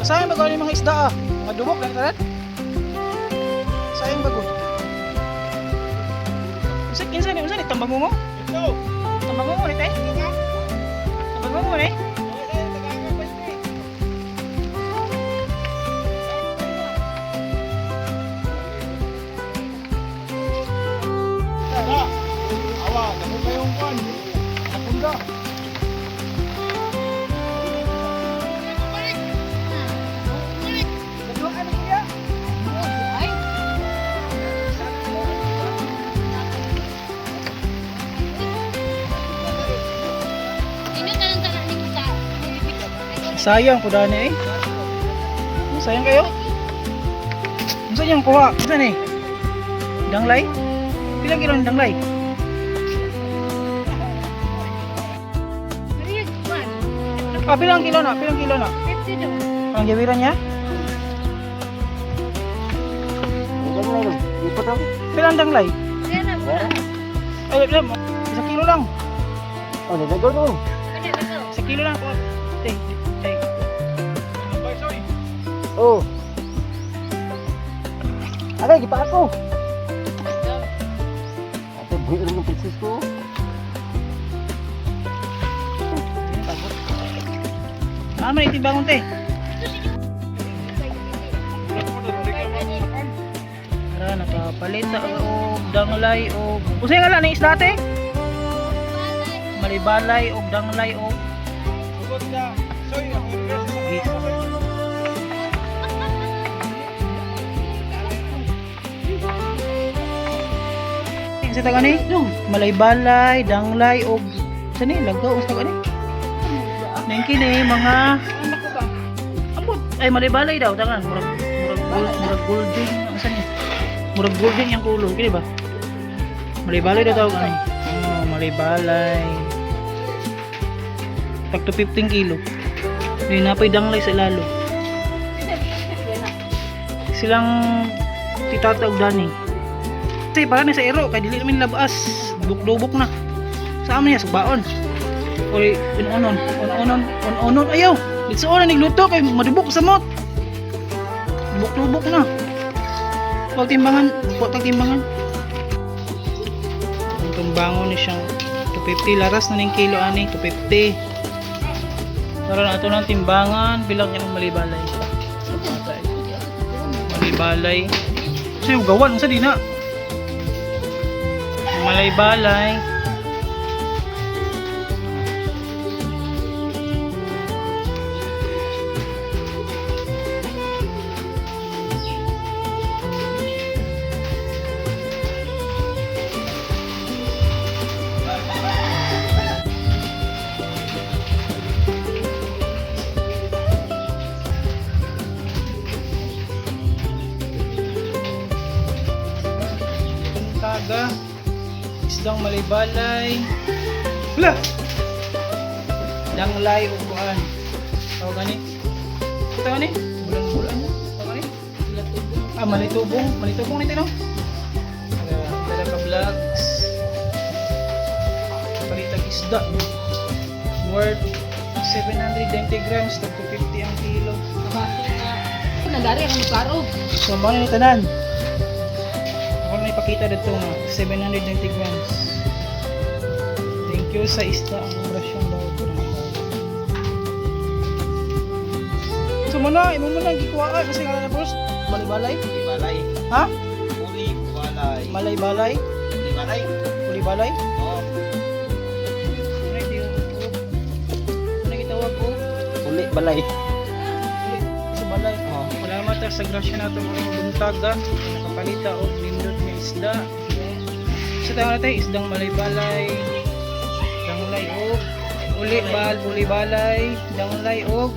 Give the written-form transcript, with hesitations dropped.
Sayang bago yung mga isda ah. Mga dubok lang tanan. Sayang bago. Unsa kinsa ni unsa ni tambangungo? Ito. Tambangungo ni tay? Tambangungo ni? Awa, damo kayong kwan. Nakunda. Ay. Sayang po dani eh. Sayang kayo? Unsa niyang kuha? Unsa ni? Danglay? Pilang kilo ng danglay? Ah, pilang kilo na? Pilang kilo na? Ang gawiran niya? Pilang danglay? Ay, pilang. 1 kilo lang. Oh, nagago no. 1 kilo lang po. Tay, tay. Oh. Agay, gipa ako. Ate, buhi rin ng princess ko. Ano man itimbangon te? Tara, nakapalit na og danglay og Unsay nga lang ni isda te? Malibalay og danglay og Gis. Sa taga ni? Malaybalay, danglay og sa ni lagaw sa taga ni? Nang kini mga Ambot ay malaybalay daw tangan murag murag gold, murag golden ang sa ni. Murag golden yung kulor kini ba? Malaybalay daw tawag ani. Oh, malaybalay. Tag to 15 kilo. Di napay danglay sa lalo. Silang titata og dani. Kasi para ni sa ero kay dili namin labas. Dubok-dubok na. Sa amin niya sugbaon. Oy, unonon, unonon, unonon ayaw. Litsuon na nigluto kay madubok sa mot. Dubok-dubok na. Huwag timbangan, huwag tag timbangan. Ang tumbangon ni siyang 250 laras na ning kilo ani 250. Para na ato ng timbangan bilang niya ng malibalay. Sa bata. Malibalay. Sa gawan sa dina. Malay-balay. Taga. Isdang malay-balay. Wala! Danglay o kuan. Tawag gani? Tawag gani? Bulan-bulan. Tawag gani? Ah, malitubong. Malitubong nito, no? Tara ka vlogs. Palitag isda. Worth 790 grams, tag 250 ang kilo. Nagari ang karo. So, mo ni tanan. Ako na ipakita dito nga 790 grams. Thank you sa isda ang rasyon daw ko. So mo na, imo mo na gikuhaan kasi nga na boss. Balay-balay. Balay. Ha? Uli, balay. Malay-balay, Uli, balay. uli-balay. Oh. Ano yung gitawag ko? Uli, balay. Uli sa balay. Oh. Salamat sa grasya nato mga buntag ah. Nakapalita og nindot nga isda. Sa tawag natin isdang malay-balay, danglay og uli bal uli balay, danglay og